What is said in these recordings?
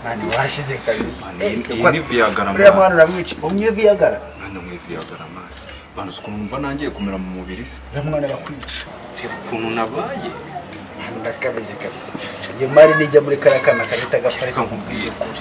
Man, washize kabisa. Iyi ni Viagra. Uriya mwana uramwica. Umwe Viagra. Mwana, mwe Viagra, man. Mwana, uzi ukuntu numva nangiye kumera mu mubiri se? Uriya mwana arakwica. Reba ukuntu nabaye. Mwana, ndakabije kabisa. Iyo mari nijya muri kariya kana karita gapfa, reka nkubwize ukuri.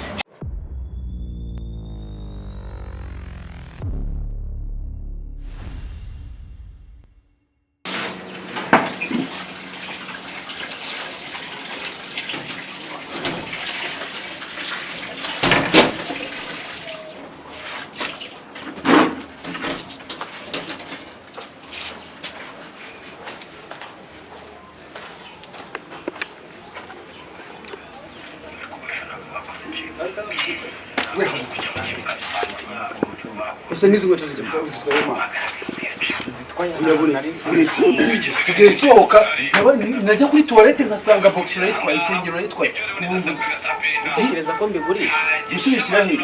Gusa n'izi nkweto zijya uzitwaye, mwana? Uretse nsigaye nsohoka, najya kuri toilette nkasanga boxer urayitwaye, isengero urayitwaye, ubumbuzi. Utekereza ko mbigurisha? Gusubikira he?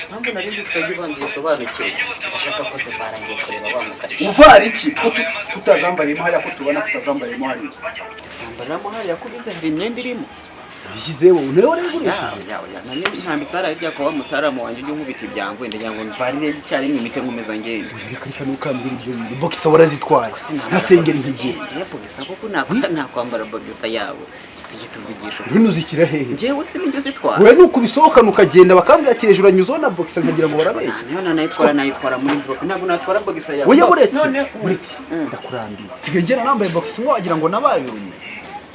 Mpamvu nari nzi twajya ubanza ubisobanukirwe, ndashaka ko zivara, ngiye kureba wa mukara. Uvara iki? Ko kutazambariyemo hariya, ko tubona kutazambariyemo hariya? Zambaramo hariya, ko ubizi hari imyenda irimo. Bishyizeho nawe warayigurishije. Yawe nani ntambitse hariya hirya kwa wa mutaramu wanjye ujya unkubita ibyangwe, ndagira ngo mvarire icyarimwe imite nkomeza ngende. Reka reka, ntukambwira ibyo bintu. Boxer warazitwaye, nta sengeri nkigira. Ngiye bogisa kuko nakwambara bogisa yawe, tujye tuvugisha ukuri. Bino uzishyira hehe? Njyewe se nibyo zitwara? Wowe nuko ubisohokana ukagenda, bakambwira ati hejuru anyuzeho na boxer, nkagira ngo barabeshya. Niyo nanayitwara, nayitwara muri envelope, ntabwo natwara bogisa yawe. Oya, buretse. None Buretse, ndakurambiwe. Nsigaye ngenda nambaye boxer imwe, wagira ngo nabaye urume.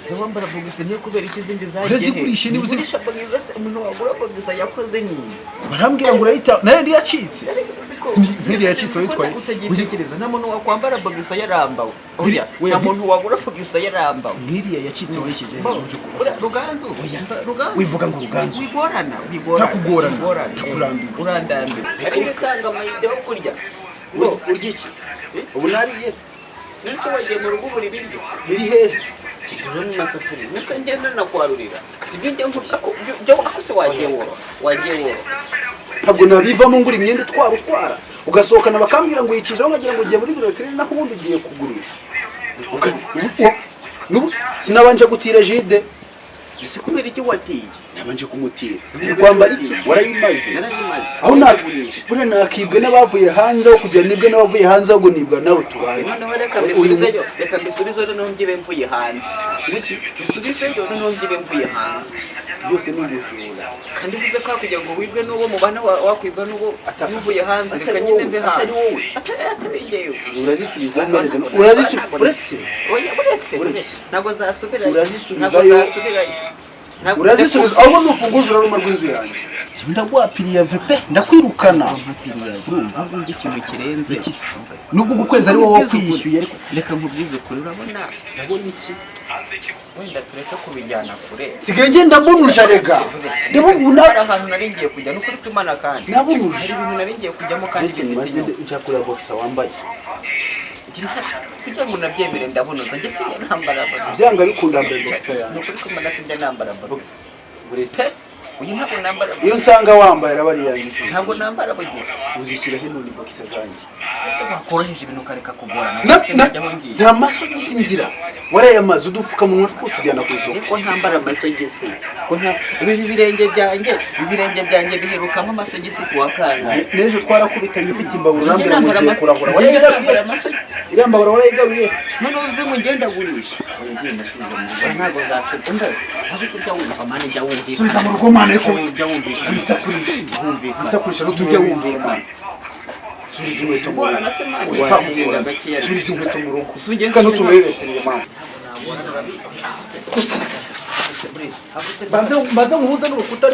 Ese wambara bogisa niyo kubera iki? Izindi zagiye he? Urazigurisha niba Ugurisha bogisa se, umuntu wagura bogisa yakoze nyine? Barambwira ngo urayita nayo ndi yacitse, nk'iriya yacitse wayitwaye. Utagitekereza, nta muntu wakwambara bogisa yarambawe. Oya. Oya, nta muntu wagura bogisa yarambawe. Nk'iriya yacitse wayishyize he mu by'ukuri? Ura- Ruganzu. Oya. Ruganzu. Wivuga ngo Ruganzu. Wigorana, wigorana. Ntakugorana. Wigorana. Ndakurambiwe. Urandambiwe. Ariko utanga amayide yo kurya. Urya iki? Ubu nariye. None se wagiye mu rugo ubura ibiryo? Biri hehe? Tujye mu masafuriya. Nese ngenda nakwarurira ibyo njya nkurya ko jya ako se wagiye woro, wagiye woro. Ntabwo nabivamo ngura imyenda utwara ugasohokana, bakambwira ngo yicijeho, nkagira ngo ugiye muri guriro, naho ubundi ugiye kugurisha. Sinabanje gutira jide. Ese kubera iki watiye? Nabanje kumutira. Uri kwambara iki? Warayimaze. Narayimaze. Aho buriya nakibwe n'abavuye hanze, aho kugira nibwe n'abavuye hanze, ahubwo nibwa nawe tubaye. Noneho reka mbisubizeyo, reka mbisubizeyo, noneho mbyibwe mvuye hanze. Mbisubizeyo, noneho mbyibwe mvuye hanze. Byose ni ubujura. Kandi uvuze ko kugira ngo wibwe n'uwo mubana wakwibwa n'uwo n'uvuye hanze, reka Atari nyine wowe, mve hanze. atari wowe. Atari njyewe. Urazisubiza mpereze, urazisubiza, uretse. Oya, uretse. Uretse. Uretse, ntabwo zasubirayo. Urazisubizayo. Ntabwo zasubirayo. Urazisubiza ahubwo nufunguza uraruma rw'inzu yanjye, ndaguhapiriye vepe, ndakwirukana. Urumva ngumva ikintu kirenze. Iki se? Nubwo uku kwezi ari wowe wakwiyishyuye, ariko Reka nkubwize ukuri, urabona ndabona iki? Wenda tureke kubijyana kure. Nsigaye ngenda mbonuje, rega ndabona. Hari ahantu nari ngiye kujya, nukuri kw'Imana, kandi Nabonuje. hari ibintu nari ngiye kujyamo kandi Ndetse bifite mbanze inyungu. njya kureba boxer wambaye. Kugira ngo nabyemere, ndabunoza, njye sinjya nambara bogisa. Byanga bikunda wambaye boxer yanjye. Nukuri kw'Imana sinjya nambara bogisa. Uretse. Uyu ntabwo nambara. Iyo nsanga wambaye araba ari iyanjye. Ntabwo nambara bogisa. Uzishyira hino ni boxer zanjye. Ese wakoroheje ibintu ukareka kugorana? Ndetse nkajya aho ngiye. Nta masogisi ngira, warayamaze, udupfukamunwa twose ujyana ku isoko. Ko ntambara amasogisi, ko nta ibi birenge byanjye, ibirenge byanjye biherukamo amasogisi kuwa kangahe? N'ejo twarakubitanye ufite imbabura, urambwira ngo ugiye kurahura. Njye Warayigaruye. nambara amasogisi. Iriya mbabura warayigaruye. Noneho uvuze ngo ngenda gurisha, ntabwo zasubira, ntabwo ujya wumva, man, jya wumvikana. Subiza mu rugo, man, ariko Ujya wumvikana. winsakurisha. Wumvikana. Winsakurisha n'utundi Ujya wumvikana. Subiza inkweto mu rugo. Kugorana se, man? Oya, Wagenda kugorana. gakeya. Subiza inkweto mu rugo. Ese ugenda Kandi ufite utumebesereye, man. Mbanze nkuhuze n'urukuta,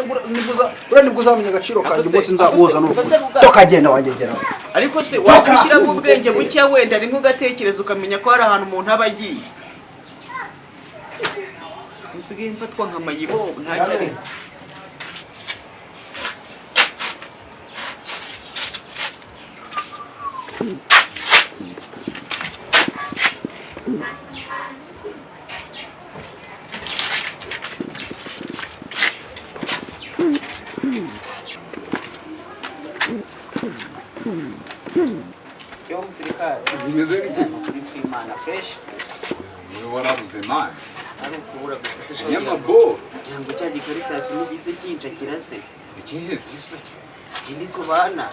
uriya nibwo uzamenya agaciro kanjye umunsi nzaguhuza n'urukuta. Tokagenda wangegera. Ariko se wakwishyiramo ubwenge buke, wenda rimwe ugatekereza, ukamenya ko hari ahantu umuntu aba agiye? Nsigaye mfatwa nka mayibobo, ntacyo ari. Yo musirikare. Bimeze bite? Kuri twimana fresh. Wowe warabuze, man. Ari ukubura gusa se shongera. Nyamaboro. Kugira ngo cya gikaritasi nigise kinca kirase. Ikiheze. Isuki. Ikindi tubana.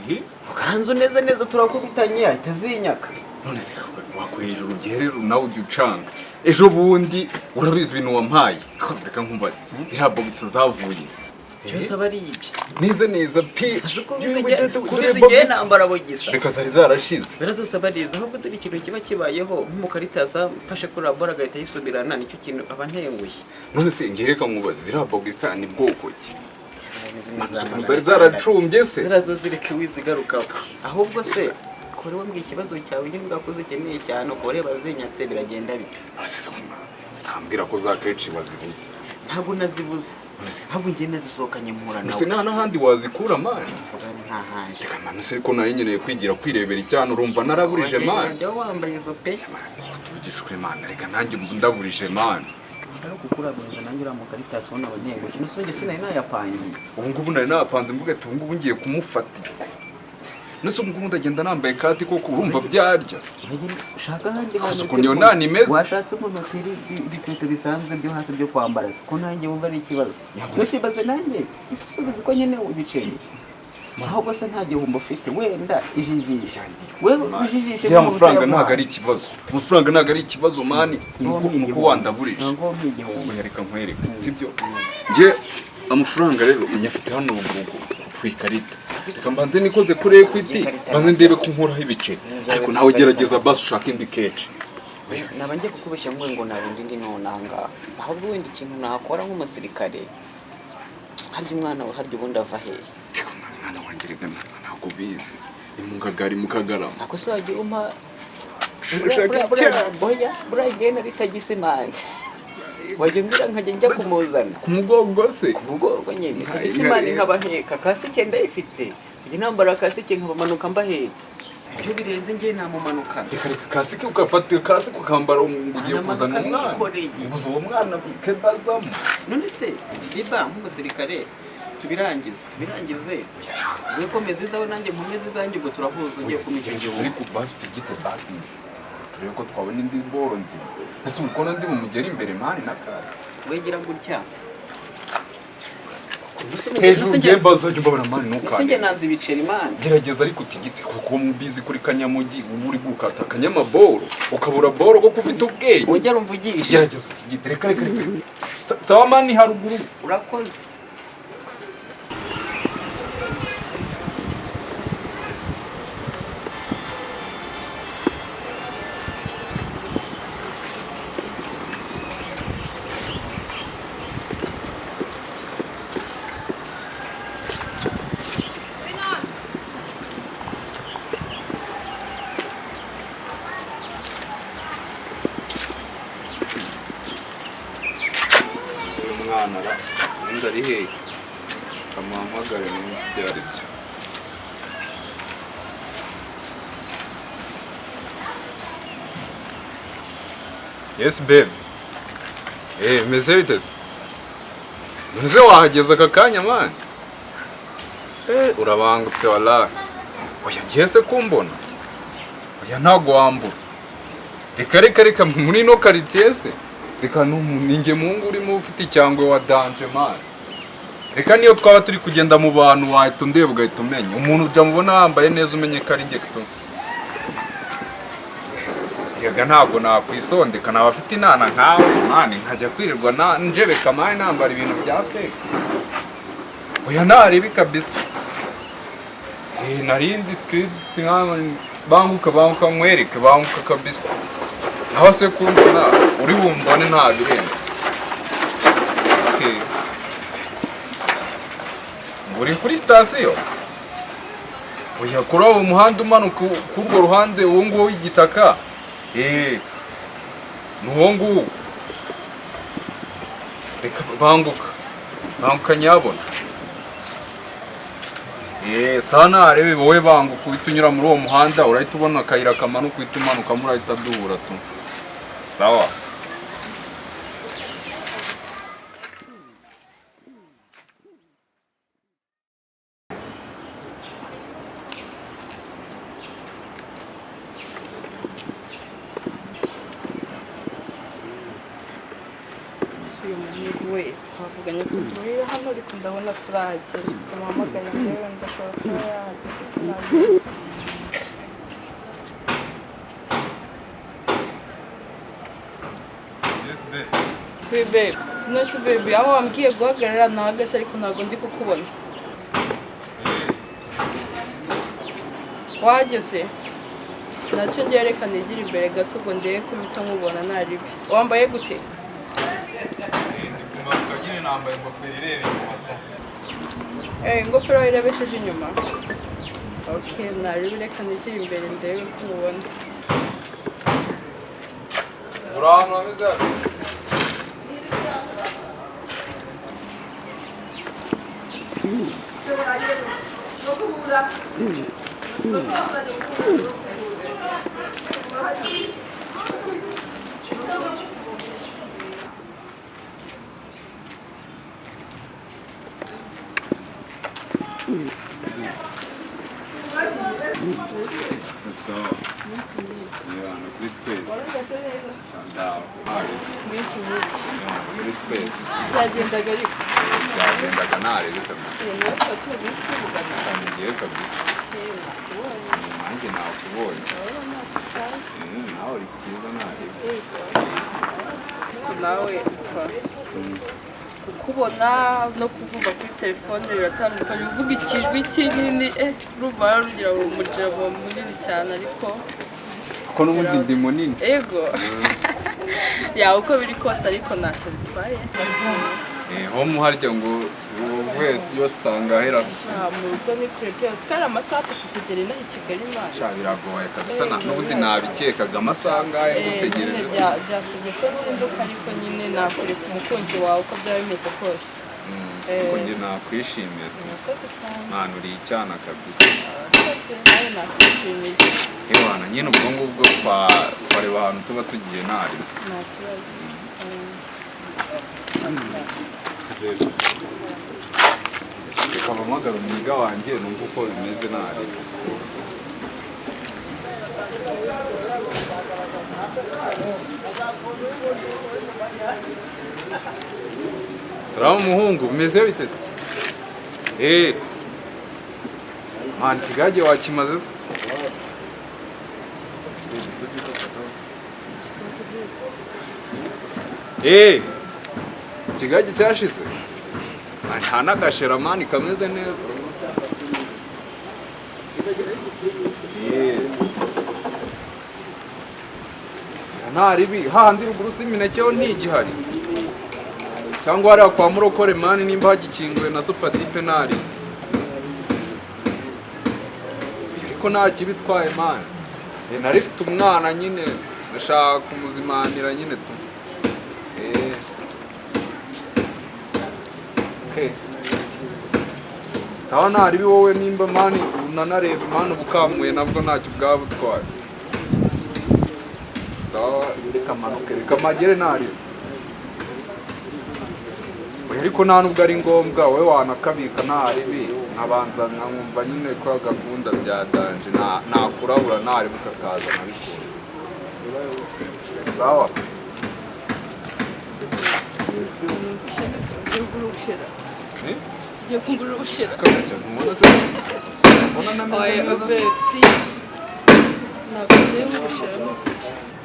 Ihi? Ukanzu neza neza turakubitanye ahita zinyaka. None se wako hejuru ugiye rero nawe ujya ucanga. Ejo bundi urabizi ibintu wampaye. Reka nkumbaze. Ziriya bogisi zavuye. Cyose aba ari ibye. Neza neza pe. Kubiza igihe nambara bogisa. Reka zari zarashize. Zara zose aba ari izo, ahubwo dore ikintu kiba kibayeho nk'umukaritasi amfashe kuri rabora agahita yisubirana nicyo kintu aba ntengushye. None se ngiye reka nkubaze ziriya bogisi ni bwoko ki? Zari zaracumbye se? Ziriya zo zireke wizigarukaho. Ahubwo se kore wambwiye ikibazo cyawe nyine ubwakoze ukeneye cyane ukaba ureba zinyatse biragenda bite? Utambwira ko za kenshi wazibuze. Ntabwo nazibuze. Ahubwo njye nazisohokanye mpura None se nawe. nta n'ahandi wazikura mani? Tuvugane nta handi. Reka mani se ko nari nkeneye kwigira kwirebera icyana urumva naraburije mani. Wajya wambaye izo pe. Tuvugisha ukuri mani reka nanjye ndaburije mani. Ariko kuraburiza nanjye uriya mukaritasi ubona abanyengushye. Nuse njye sinari nayapangiye. Ubu ngubu nari napanze mvuga ati ubu ngubu ngiye kumufata. Nese ubu ngubu ndagenda nambaye kati koko urumva byarya. Shaka ahandi hantu. Ukuntu iyo nani imeze. Washatse ukuntu utira ibikweto bisanzwe byo hasi byo kwambara se ko nanjye wumva ari ikibazo. Ntushibaze nanjye isubize uko nyine ubiceye. Ahubwo se nta gihombo ufite wenda ijijisha. Wewe ujijishe. Ya amafaranga ntabwo ari ikibazo. Amafaranga ntabwo ari ikibazo mani nuko wandaburije. Ngo igihombo. Reka nkwereke sibyo? Nge amafaranga rero unyafite hano ku ikarita. Reka mbanze nikoze kuri Equity mbanze ndebe ko nkuraho ibiceri. Ariko nawe gerageza basi ushake indi keshi. Naba ngiye kukubeshya ngo ngo nabundi ndi nonanga. Ahubwo wenda ikintu nakora nk'umusirikare. Harya umwana we harya ubundi ava hehe? Mwana wanjye reka ntabwo bizi. Ni mu Kagari mu Kagarama. Ako se wagira umpa boya buriya igenda ritagise imana. Wajya umbwira nkajya njya kumuzana. Ku mugongo se? Ku mugongo nyine. Tagisi imana nkabaheka. Kasike ndayifite. Ujya nambara kasike nkabamanuka mbahetse. Ibyo birenze njye namumanukana. Reka reka kasike ukafata kasike ukambara ugiye kuzana umwana. Ubuze uwo mwana kebazamo. None se biba nk'umusirikare tubirangize tubirangize. Wewe komeza izawe nanjye nkomeze izanjye ubwo turahuza ugiye kumpa icyo gihombo. Ariko basi utigite basi. Turebe ko twabona indi boro nzima. Ese ubwo ndi bumugera imbere mani na kare. Wegera gutya. Hejuru ngiye mbaza jya umbabara mani ntukane. Nuse njye nanze ibiceri mani. Gerageza ariko utigite kuko mubizi kuri Kanyamugi uba uri gukata kanyamaboro ukabura boro kuko ufite ubwenge. Wongera umvugishe. Gerageza utigite reka reka reka. Sawa mani haruguru. Urakoze. Mwana undi ari hehe? Amuhamagare n'ibyo ari byo. Yes babe. Meze bite se? None se wahageze aka kanya man? Urabangutse wallahi. Oya ngiye se kumbona? Oya ntago wambura. Reka reka reka muri no quartier se. Reka ninjye mungu urimo ufite icyangwe wa danger man. Reka niyo twaba turi kugenda mu bantu wahita undeba ugahita umenya. Umuntu ujya mubona yambaye neza umenye ko ari njye to. Yega ntabwo nakwisondeka naba afite inana nkawe man nkajya kwirirwa na njebeka man nambara ibintu bya fake. Oya narebe kabisa. Narindi script banguka banguka nkwereke banguka kabisa. Aho se kumbona uri bumbone nta birenze. Okay. Uri kuri station? Oya kuri uwo muhanda umanuka kurwo ruhande uwo nguwo w'igitaka. Nuwo nguwo. Reka banguka. Banguka nyabona. Sana arebe wowe banguka uhita unyura muri uwo muhanda urahita ubona akayira kamanuka uhita umanuka murahita duhura tu. Sawa. Ndabona turahagera, umuhamagaye njyewe ndashobora kuba yahageze sinabimenya. Yes babe. Oui babe, nose baby, aho wambwiye guhagarara nahagaze ariko ntabwo ndi kukubona. Wahageze? Nacyo ngiye, reka nigire imbere gato ngo ndebe ko mpita nkubona naribi. Wambaye gute? Ndi kumanuka nyine, nambaye ingofero ireba inyuma ta. Eh, ingofero yawe irebesheje inyuma. Okay, naribi, reka nigire imbere ndebe ko nkubona. Uri ahantu hameze hate? Sawa. Yibana kuri twese. Ndaho. Iminsi myinshi. Yibana kuri twese. Byagendaga ariko. Byagendaga ntarebe kabisa. Ibintu tuba tumaze iminsi tuvugana. Ngiye kabisa. Eh, nakubonye. Nanjye nakubonye. Urabona cyane. Nawe uri cyiza ntarebe. Nawe upfa kukubona no kuvuga kuri telefone biratandukanye, uvuga ikijwi kinini, urumva rugira ngo umujabo munini cyane ariko Ko n'ubundi ndi munini. Ego yawe uko biri kose ariko ntacyo bitwaye. Ho muharya ngo uvuye yose usanga ahera. Ah, mu rugo ni kure byose kandi amasaha 3 kugera inaha i Kigali imana. Sha biragoye kabisa, n'ubundi nabikekaga amasaha angahe Nyine ngutegereje. Byasabye ko nzinduka ariko nyine nakureka umukunzi wawe uko byaba bimeze kose. Kuko njye nakwishimiye tu. Murakoze cyane. Mwana uri icyana kabisa. Murakoze, nawe nakwishimiye. Ewana nyine ubwo ngubwo twareba ahantu tuba tugiye ntari. Nta kibazo. Reka mpamagare umwiga wanjye numve uko bimeze ntari. Salamu muhungu, bimeze bite se? Man, ikigage wakimaze se? Ikigage cyashize? Nta n'agashera mani kameze neza. Nta ribi hahandi ruguru si imineke yo ntigihari, cyangwa hariya kwa murokore mani nimba hagikinguye na supatipe ntari, ariko nta kibi itwaye mani. Nari mfite umwana nyine ndashaka kumuzimanira nyine tu. Okay. Sawa nta ribi wowe nimba mani unanareba mani ubukamuye nabwo ntacyo bwaba butwaye. Sawa reka manuke, reka magere ntari. Oya ariko nta nubwo ari ngombwa wowe wanakabika nta ribi nkabanza nkamwumva nyine ko agakunda bya danje nakurabura nta ribi ukakaza nabikunda. Sawa. Ngiye kugura ubushera. Eh? Ngiye kugura ubushera. Kakaca ntubona se? Mbona nameze Oya, neza. babe, please. Ntabwo ngiye ubushera ni ukuri.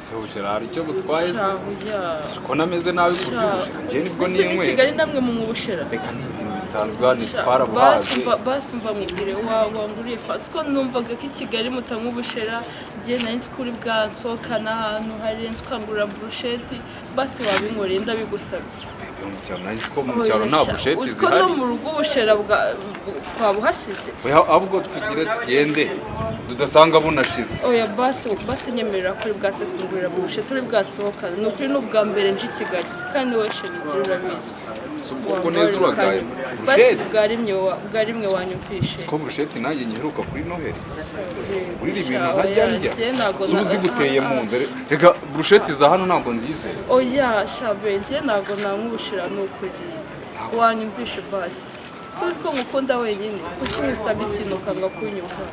Se ubushera hari icyo butwaye se? Shabuya. Ko nameze nabi kurya ubushera njye nibwo Ese ni ninywera. Kigali namwe mu ubushera? Reka ni ibintu bisanzwe hano twarabuhaze. Basi mva mubwire wanguriye fasi ko numvaga ko i Kigali mutanywa ubushera, njye nari nzi ko uri bwansohokana ahantu harenze ukangurira burusheti, basi wabinkoreye ndabigusabye. Mu cyaro nari nzi ko mu cyaro nta burusheti Uzi ko no zihari. mu rugo ubushera twabuhasize. Oya ahubwo tugire tugende tudasanga bunashize. Oya basi basi nyemerera ko uri bwase kungurira burusheti uri bwansohokana, ni ukuri ni ubwa mbere nje i Kigali kandi wowe sheri ugira urabizi. Si ubwo neza uragaye. Basi Burusheti? bwa rimwe wanyumvishe. Ko burusheti nanjye nyiheruka kuri Noheli. Urira ibintu Sha, ntajya oya, ndya. njye ntago Si uzi guteye mu nzu. Reka burusheti za hano ntabwo nzizeye. Oya shabe njye ntabwo nanywa ubushera ni ukuri. Wanyumvishe basi. Suzi ko ngukunda wenyine, kuki ngusaba ikintu ukanga kunyumva?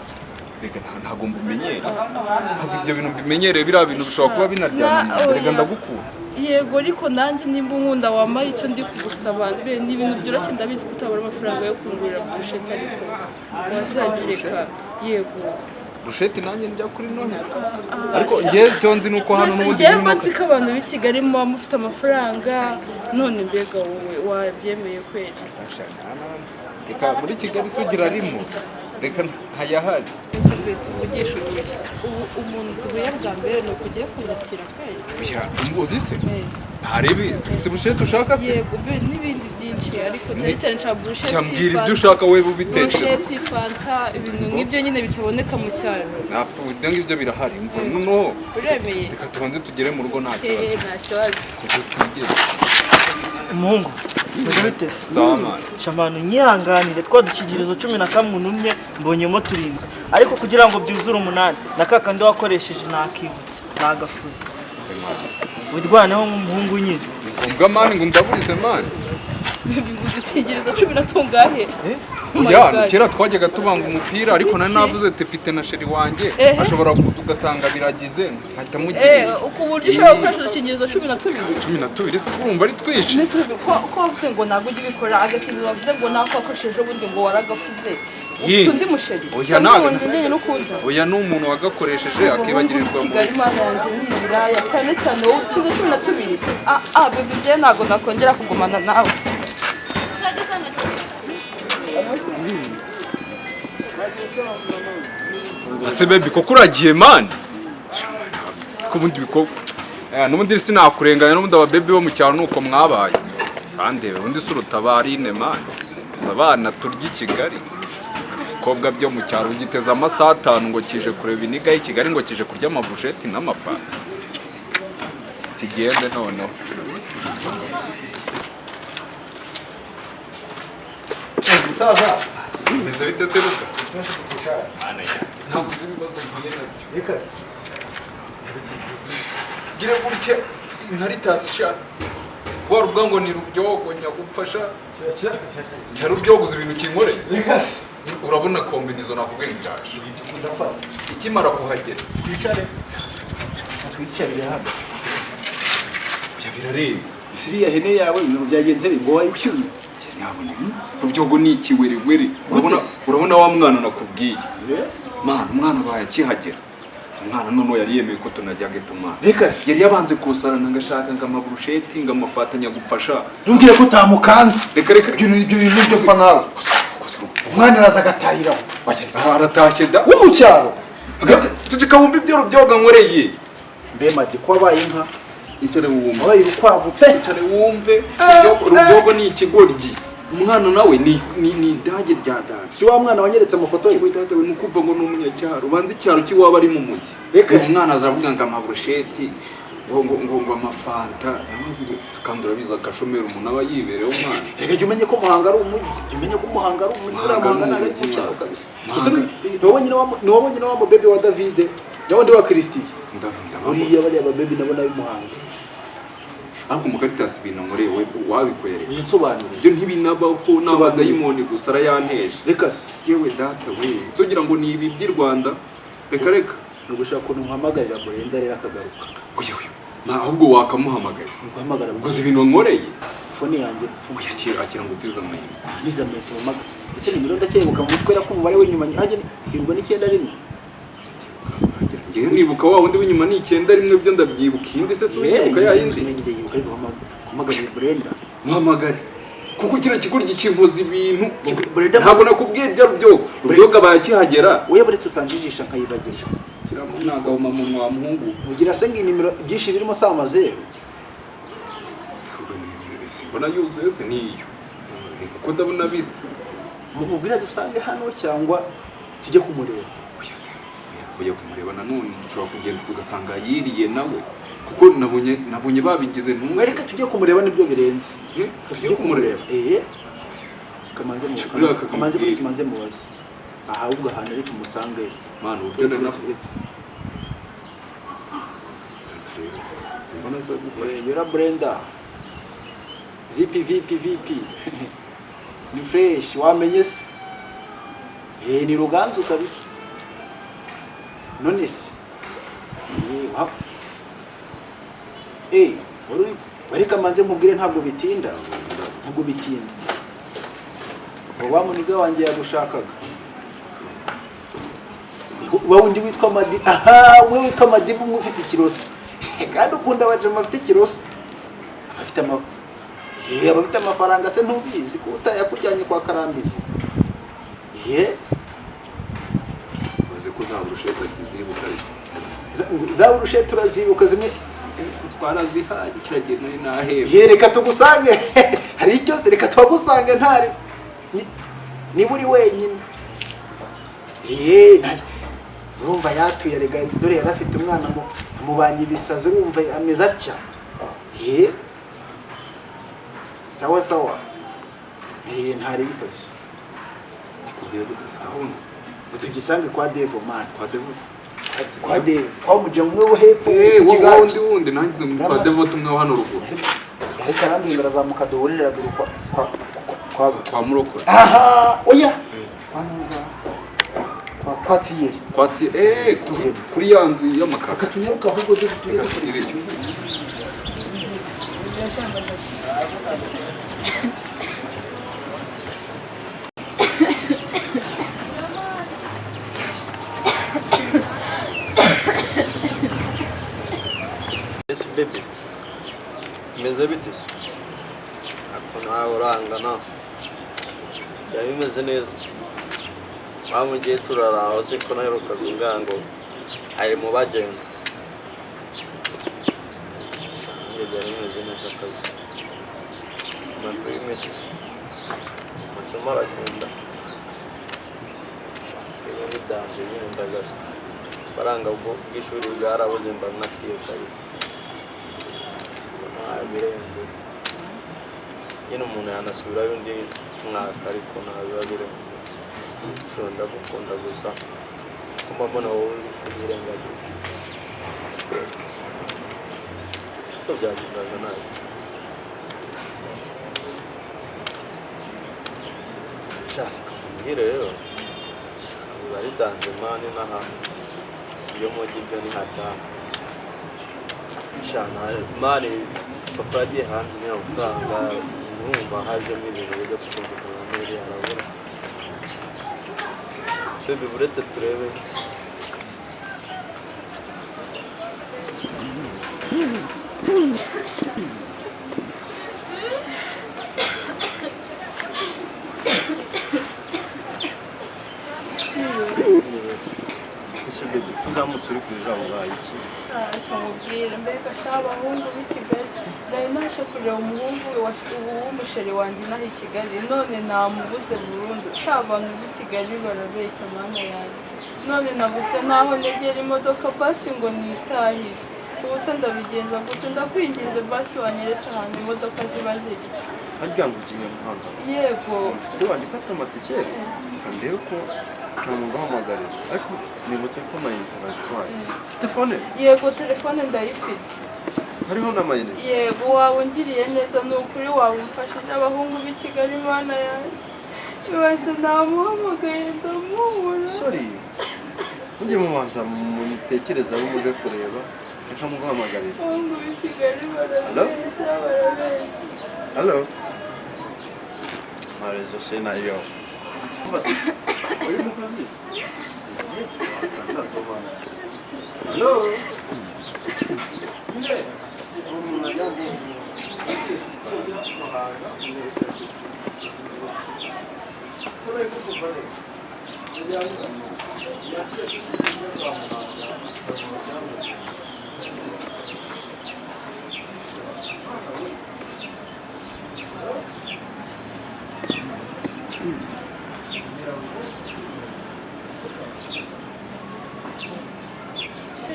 Reka ntabwo mbimenyereye, ntabwo ibyo bintu mbimenyereye. Biriya bintu bishobora kuba binaryana. Reka Oya. Ndagukunda. Yego, ariko nanjye nimba unkunda wampaye icyo ndi kugusaba. Be ni ibintu byoroshye, ndabizi ko utabura amafaranga yo kungurira burusheti, ariko wazajya ureka, yego. Burusheti nanjye njya kuri none, ariko njye icyo nzi ni uko hano Mbese n'ubundi njyewe mba muri nzi ko abantu b'i Kigali muba mufite amafaranga, none mbega wowe wabyemeye kweri? Reka, muri Kigali se ugira arimo? Reka, ntayahari. Ese kwe tuvugishe ukuri, ubu umuntu duhuye bwa mbere ni ukugiye kunyakira kweri? Oya, uzi se ntarebe si burusheti ushaka se? Yego be, n'ibindi byinshi, ariko cyane cyane nshaka burusheti. Cyambwira ibyo Fanta. ushaka wewe ubitekereza. Burusheti, fanta, ibintu nk'ibyo nyine bitaboneka mu cyaro. Ntabwo ibyo ngibyo birahari, mva noneho. Uremeye? Reka tubanze tugere mu rugo, nta kibazo. Hehe, nta kibazo. Kuko twigeze. Umuhungu, meze bite se? Sawa mwana. Shamanu, nyihanganire, twa dukingirizo 11 untumye mbonyemo turindwi, ariko kugira ngo byuzure umunani na kakandi wakoresheje nakibutse nagafuze. Se mwana. Wirwaneho nk'umuhungu nyine. Ni ngombwa man ngo ndaburize man? Udukingirizo cumi na tungahe? Oh my Oya, God. kera twajyaga tubanga umupira, ariko nari Iki? navuze ati mfite na chéri wanjye, Ehe. ashobora kuza ugasanga biragize nkahita mugira. Ku buryo ushobora gukoresha udukingirizo 12? 12 se urumva ari twinshi? Mbese ko wavuze ngo ntabwo ujya ubikora, agakingirizo wavuze ngo nako wakoresheje ubundi ngo waragafuze? Ye. Ufite undi muchéri? Oya, Undi muntu ugendanye n'ukunda? Oya, ni umuntu wagakoresheje akibagirirwa mu Kigali, mana yanjye, ni ibiraya cyane cyane. Wowe ufite 12? Ah ah, bébé, njyewe ntabwo nakongera kugumana nawe. Ase baby, koko uragiye man? Ko ubundi biko n'ubundi sinakurenganya, n'ubundi ababebi bo mu cyaro nuko mwabaye. Kandi ubundi si urutabarine man, gusa abana turya i Kigali. Ibikobwa byo mu cyaro ugiteze amasaha 5 ngo kije kureba iniga y'i Kigali, ngo kije kurya amaburusheti n'amafanta. Kigende noneho. Musaza. Bimeze bite se Ruka? Ntabwo uzi ibibazo mpuye nabyo. Reka se. Gire gutya nka ritasi sha, waruvuga ngo ni rubyogo nyagupfasha cya rubyogoza ibintu kinkoreye. Reka se. Urabona combinaison nakubwiye ngo iraje. Ndafata. Ikimara kuhagera. Twicare, twicarire hano. Oya, birarenze. Siriya hene yawe, ibintu byagenze bigoye. Nyabona rubyogo ni ikiwerewere, urabona. Gute se? Urabona wa mwana nakubwiye mana, umwana abaye akihagera, umwana noneho yari yemeye ko tunajya geto mwana. Reka se. Yari yabanje kusarana ngo ashaka ngo amaburusheti, ngo amafatanya gupfasha. Ntumbwire ko utamukanze. Reka reka. Ibyo bintu nibyo fa nawe. Umwana araza agatahiraho. Aha, aratashye da. Wo mu cyaro. Ceceka wumva ibyo rubyoga nkoreye. Mbe madi, ko wabaye inka? Icare wumve. Wabaye urukwavu pe. Icare wumve. Rubyogo ni ikigoryi, umwana nawe ni idage rya dada. Si wa mwana wanyeretse amafoto ye? We data we, nukumva ngo ni umunyacyaro, ubanza icyaro cy'iwabo ari mu mujyi. Reka. Uyu mwana azavuga ngo amaburusheti, ngo amafanta. Namaze kandi urabizi agashomeri umuntu aba yibereyeho umwana. Reka, jya umenye ko Muhanga ari umujyi, jya umenye ko Muhanga ari umujyi. Uriya Muhanga Muhanga ni ntabwo ari mu umujyi, cyaro mwana. kabisa. Muhanga. Gusa ni wowe nyine wa mubebe wa Davide na wundi wa Christian. Ndabona. Buriya bariya babebi nabo nabi Muhanga. Ariko mukaritasi, ibintu nkoreye we wabikwereka? Uyinsobanurire. Ibyo ntibinabaho, n'abadayimoni gusa arayanteje. Reka se. Yewe data we, sugira ngo ni ibi by'i Rwanda? Reka reka. Ni ugushaka ukuntu muhamagarira Brenda rero akagaruka. Oya oya, ma ahubwo wakamuhamagaye. Ni uguhamagara. Gusa ibintu nkoreye. Phone yanjye. Oya, akira akira ngo utize amayinite. Nize amayinite mpamaga ese nimero ndacyebuka mu mutwe ko umubare w'inyuma hajya hirwa n'91. Ngewe nibuka wa wundi w'inyuma ni 91, byo ndabyibuka. Iyindi se si uyibuka ya yindi? Ndayibuka, ariko guhamagarira Brenda. Muhamagare, kuko kino kigoryi kinkoza ibintu. Brenda- Ntabwo nakubwiye ibya rubyogo, rubyogo abaye akihagera. Wowe buretse utanjijisha nkayibagira. Kiramo nagahoma munwa wa muhungu. Ugira se ngo inimero byinshi birimo si amazeru? Simbona yuzuye se niyo? Ni kuko ndabona bisa. Mumubwira dusange hano cyangwa tujye kumureba? Oya se, oya, kujya kumureba nanone dushobora kugenda tugasanga yiriye nawe, kuko nabonye babigize ntumwe. Mwereke tujye kumureba nibyo birenze. Eh, tujye kumureba. Eh, kamanze mu Buriya kakamubwira. kamanze buretse manze mubaze ahubwo ahantu ari tumusange. Mana, uburyo Uretse, nari uretse, uretse. Turebe, simbona azagufasha. Eh, yora Brenda, VP VP VP, ni fresh, wamenye se? Eh, ni Ruganzu kabisa. None se wa wari uri ariko amanze nkubwire, ntabwo bitinda, ntabwo bitinda. Wa muniga wanjye yagushakaga, wa wundi witwa Madi. Aha, we witwa Madibu, umwe ufite ikiroso kandi ukunda abajama bafite ikiroso, afite ama abafite amafaranga. Se ntubizi ko utayakujyanye kwa Karambizi? Baze ko za burushete akizibuka ariko. Za burushete urazibuka zimwe? Twarazihaye kiragiye nari naheba. Ye, reka tugusange, hari icyo se, reka tuhagusange ntari niba uri wenyine. Urumva yatuye rega, dore yari afite umwana amubanye ibisazi, urumva ameze atya. Sawa sawa, ntaribi kabisa. Kikubwiye gute sitahunda? Ngo tugisange kwa Devo man. Kwa Devo? Kwa Devo, kwa muja umwe wo hepfo. Wa wundi wundi nangize kwa Devo tumwe wa hano ruguru. Ariko arambwira ngo arazamuka duhurire ruguru kwa kwa kwa kwa Murokore. Aha, oya, kwa Muza, kwa Tiyeri. Kwa Tiyeri, kuri ya nzu y'amakaro. Reka tunyaruke ahubwo tujye Reka dukora. tugireyo. Ese baby, bimeze bite se? Ako nawe urangana, byari bimeze neza. Mpamvu ngiye turara aho se ko naherukaga ungango ari mu bagenda. Nanjye byari bimeze neza kabisa. Amakuru y'imisi se? Amasomo aragenda. Twebwe ni danje nyine ndagaswe. Faranga bw'ishuri bwarabuze mba nkatiye kabisa. Nta birenze. Nyine umuntu yanasubirayo undi mwaka ariko nta biba birenze. Ushobora ndagukunda gusa ko mba mbona wowe uri kubyirengagiza. Ko byagendaga nabi. Shaka nkubwire rero, shaka biba ari danje mani n'aha iyo mujyi ibyo ni hataha. Shana mani papa yagiye hanze nyine amafaranga, urumva hajemo ibintu bijya kutumvikana n'uriya arabura. Baby buretse turebe. Ese baby, ko uzamutse uri kurira wabaye iki? Ntacyo mubwira, mbega sha abahungu b'i Kigali. Nari naje kureba umuhungu w'umusheri wanjye inaha i Kigali, none namubuze burundu. Sha abantu b'i Kigali barabeshya mana yanjye. None nabuze naho negera imodoka basi ngo nitahire. Ubu se ndabigenza gute? Ndakwinginze basi wanyeretse ahantu imodoka ziba ziri. Harya ngo ugiye Muhanga? Yego. Inshuti wanjye ifata amatike, reka ndebe ko ntamuguhamagarira, ariko nibutse ko na interineti ufite fone? Yego, telefone ndayifite. Hariho n'amayinite? Yego, waba ungiriye neza ni ukuri, waba umfashije. Abahungu b'i Kigali mana yanjye. Ibaze namuhamagaye ndamubura. Sorry, mujye mubanza mutekereza abo muje kureba, reka muguhamagarira. Abahungu b'i Kigali barabeshya, barabeshya. Halo? Marezo se nayo. Uri mu kazi? Halo?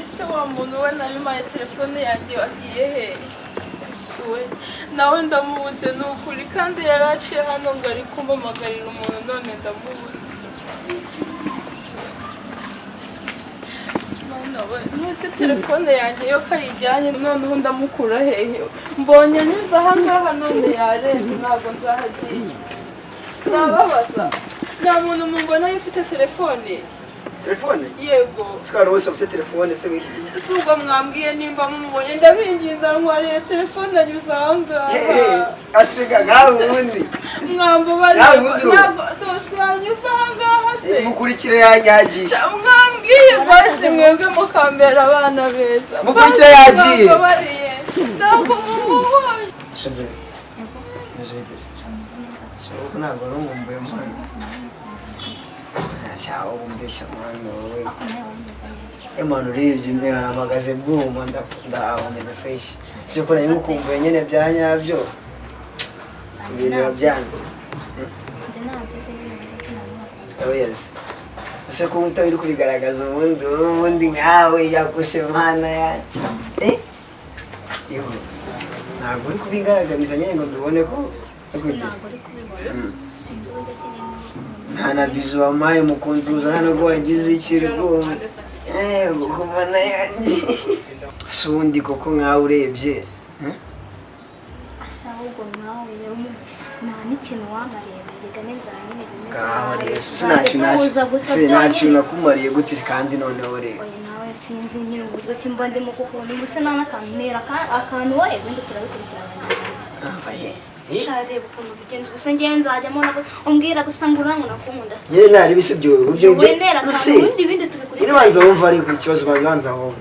Ese wa muntu we nabimaye telefone yanjye agiye he? Suwe nawe ndamubuze ni ukuri, kandi yari aciye hano ngo ari kumpamagarira umuntu, none ndamubuze. Mana we, ntuse telefone yanjye yo kayijyanye, noneho ndamukura hehe? Mbonye anyuze aha ngaha none yarenze, ntabwo nzahagiye. Nababaza, nta muntu mubona ufite telefone? Telefone? Yego. Sikara wese ufite telefone se wiki. Si ubwo mwambwiye nimba mumubonye, ndabinginze antwariye telefone anyuze aha ngaha. Asiga nkawe ubundi. Mwambabariye. Nta wundi uruhu. Ntabwo tose yanyuze aha ngaha se. Mukurikire yanyagiye. Mwambwiye basi mwebwe mukambera abana beza. Mukurikire Basi yagiye. mwambabariye. Ntabwo mumubonye. Shabe. Meze bite se? Shabe ntabwo urumumbuye mwana. Shabe umbeshya mwana wowe. Emana urebye imwe hamagaze bwuma ndahomeza fresh. Siko nari ngukumbuye nyine bya nyabyo. Ibintu biba byanze. Oh yes. Ese ko utabiri kubigaragaza ubundi ubundi nkawe yakoshe mana yanjye. Eh? Yewe. Ntabwo uri kubigaragariza nyine ngo mbibone ko Ntabwo uri kubibona, sinzi uburyo akeneye. Nta na bizu wampaye mukunzi uza nubwo wagize ikirgo. Eh, kumana yanjye. Si ubundi koko nkawe urebye. Eh? Asa ahubwo nkawe nta n'ikintu wamariye, erega n'inzara nyine bimeze Ngaho nabi. rero Tuzajya duhuza gusa sinacyo byonyine. nakumariye gute kandi noneho rero. Oya nawe sinzi nyine uburyo ki mba ndimo kukubona ubu se nta n'akantu ntera akantu wowe ubundi turabikurikirana neza. Umva ye. Sha reba ukuntu ubigenza gusa njyewe nzajyamo nabwo umbwira gusa ngo urankunda kunkunda si. Nyine ntari bisibyo uburyo Wowe ntera akantu Si. ubundi ibindi Nyine tubikurikirana. banza wumva ariko ikibazo banza wumva.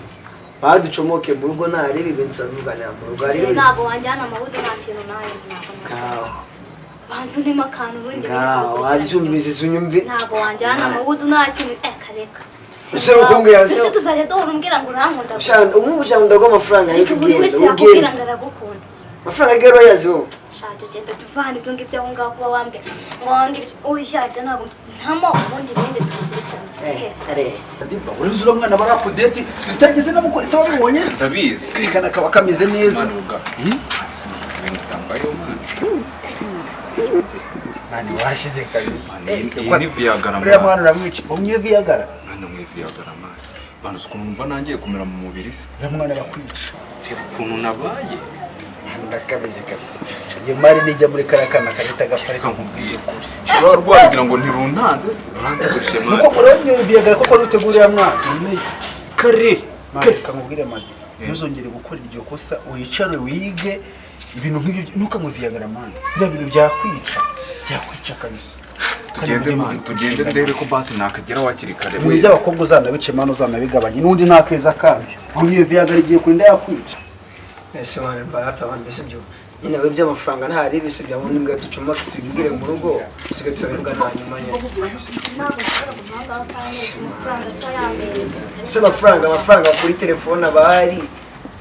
Baducomoke mu rugo ntarebe ibintu turabivuganira mu rugo Njyewe ari ntabwo wanjyana amabudo nta kintu nawe ntabwo Ngaho. Banza unemo akantu ubundi ibindi Ngaho tubikurikirana. wabyumvise unyumve. Ntabwo wanjyana amabudo nta kintu kareka. Ese ukumbwira se- Ese tuzajya duhora umbwira ngo urankunda gusa. Ushaka umwe ushaka ndaguha amafaranga Ariko buri y'ubugendo wese yakubwira ugenda. ngo aragukunda. Amafaranga y'igaro yazi wowe. Shaje ugenda tuvana ibyo ngibyo aho ngaho kuba wambwira ngo wange ibiki oya ibyo ntabwo ntamo ubundi ibindi tubikurikirana ufite ikihe kibazo? Are. Madiba urabizi uriya mwana bari update sitageze no gukora ese wabibonye? Ndabizi. Kerekana kaba kameze neza. Manuka. Ibintu byambayeho mwana. Mani washize kabisa. Iyi ni Viagra Uriya mwana. mwana uramwica. Umwe Viagra. Mwana mwe Viagra mwana. Mwana uzi ukuntu numva nangiye kumera mu mubiri se. Uriya mwana arakwica. Reba ukuntu nabaye. Ndakabije kabisa. Iyo mari nijya muri kariya kana karita gapfa reka nkubwize ukuri. Ushobora rwagira ngo ntiruntanze se. Rurantegurishe mwana. Nuko urabona Viagra koko rutegura uriya mwana. Kare. Mani reka nkubwire Madi. Ntuzongere gukora iryo kosa wicare wige ibintu nk'ibyo ntukanywe Viagra mani. Biriya bintu byakwica. Byakwica kabisa. Tugende mwana, tugende ndebe ko basi nakageraho hakiri kare. Ibintu by'abakobwa uzanabice mani uzanabigabanye n'undi nta keza kabyo. Nk'iyo Viagra igiye kurinda yakwica. Ese mwana mbarata abantu bisibyo. Nyine we by'amafaranga ntari bisibyo ubundi mbwa ducomoke tubibwire mu rugo usigaye turabivugana hanyuma nyine. Ntabwo nshobora kuva aho ngaho kandi amafaranga atayambereye. Ese amafaranga kuri telefone aba ahari.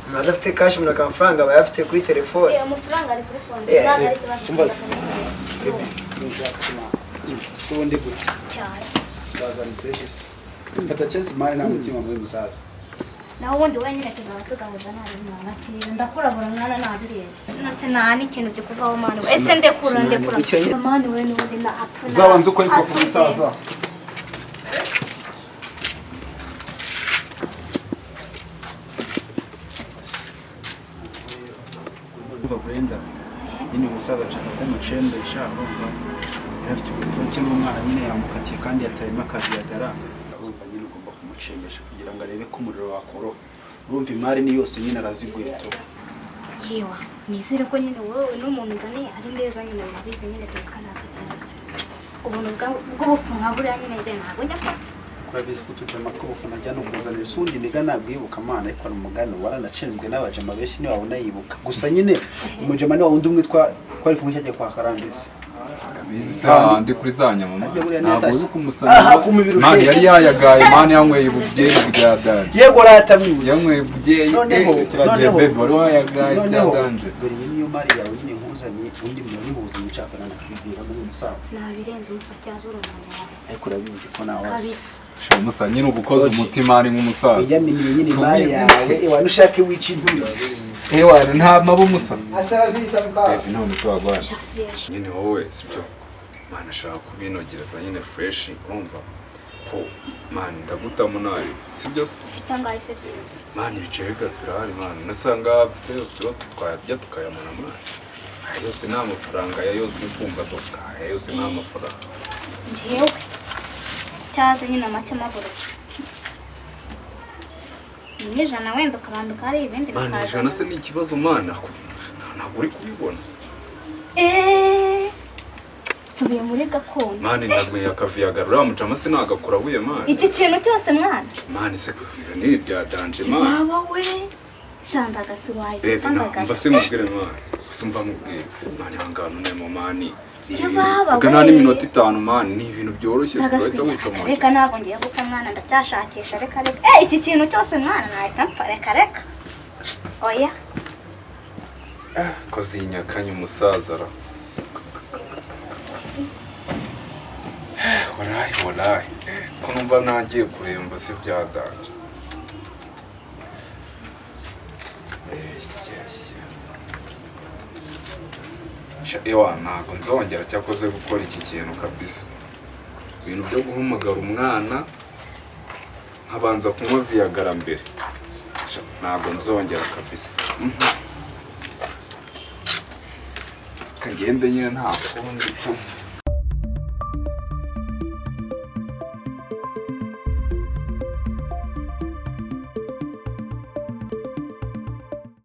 Umuntu adafite cash umuntu amafaranga aba ayafite kuri telefone. Amafaranga ari kuri fone Eh, ntabwo ari ikibazo. Umva se. Si ubundi gute? Cyase. Musaza ni fresh se. Fata chance mani nta mutima mubi musaza. Naho ubundi wenyine tuzaba tugahuza nta bintu nakira ndakurabura mwana nabirenze. Nose nta n'ikintu kikuvaho mani we. Ese ndekura ndekura. Sinani, Mani we n'ubundi na apfa. Uzabanza ukore ikofi musaza. Umva Brenda, nyine umusaza nshaka ko mucembesha urumva yari afite ubutoki n'umwana nyine yamukatiye kandi yatayemo akaviagara urumva nyine ugomba kumucembesha kugira ngo arebe ko umuriro wakoroha urumva imari ni yose nyine arazigwira tu Yewa, nizere ko nyine wowe n'umuntu nzaniye ari neza nyine urabizi nyine dore ko nakagendetse. Ubuntu bw'ubufu nka buriya nyine njye ntabwo njya mfata. urabizi ko utujama tw'ubufu najya no kuzanira isundi niga nabwibuka mana ariko ni umugani waranacembwe n'abajama benshi ntiwabona yibuka gusa nyine umujama ni wa wundi umwe twari kumwe cyagiye kwa Karambezi Bizi se handi kuri za nyama Harya buriya ntabwo ntiyatashye. uri kumusana. Aha, ku mubiri Mani usheje. yari yayagaye mani yanyweye ububyeyi bwa danje. yego ratamwibutse Yanyweye ububyeyi Noneho, kiriya gihe noneho. bebe wari wayagaye bya noneho danje. dore iyi niyo mari yawe nyine nkuzaniye undi murabihuza mucakana nakibwira muri umusaza Nabirenze umusatsi azura umuntu wawe. ariko urabizi ko nawe wasi Kabisa. Sha musa nyine uba ukoze umutima ari nk'umusaza. wiyaminiye nyine imari yawe ewa nushake wica induru Ewa nta mabo musa. asaravisa musaza Bebe none twagwana. Sha fresh. Nyine wowe sibyo. Mani ashaka kubinogereza nyine fresh urumva ko mani ndagutamo nabi sibyo se? Ufite angahe se byibuze? Mani ibiceri gazi birahari mani nusanga mfite yose tuba twayarya tukayamara mani. Aya yose ni amafaranga aya yose uri kumva doka aya yose ni amafaranga. Njyewe. Cyaze nyine make magurutse. Ni nk'ijana wenda ukarambika hari ibindi Man, bikaza. 100 se ni ikibazo, man? Ntabwo uri kubibona. Eee, nsubiye muri gakondo. Man, nagwe akaviyaga uriya mujama se nagakura buye, man. Iki kintu cyose, mwana? Man, se ni ibya danger, man. Waba we shandagasi wahita Baby, na upfa. mva se nkubwire, man, se mva nkubwire, man, ihangane unemo, man. Ya baba Reka nta we. n'iminota 5, man, ni ibintu byoroshye, Ndagaswi. urahita wica mu Reka, ntabwo ngiye gupfa, mwana, ndacyashakisha. Reka reka, eh, iki kintu cyose, mwana, nahita mpfa. Reka reka, oya. Ko zinyakanye umusaza ra. Warayi warayi, ko numva nagiye kuremba se bya danger. Eh, yeah. Sha, ewa, ntabwo nzongera cyakoze gukora iki kintu kabisa, ibintu byo guhamagara umwana nkabanza kunywa viagara mbere. Sha, ntabwo nzongera kabisa. Kagende nyine, nta kundi.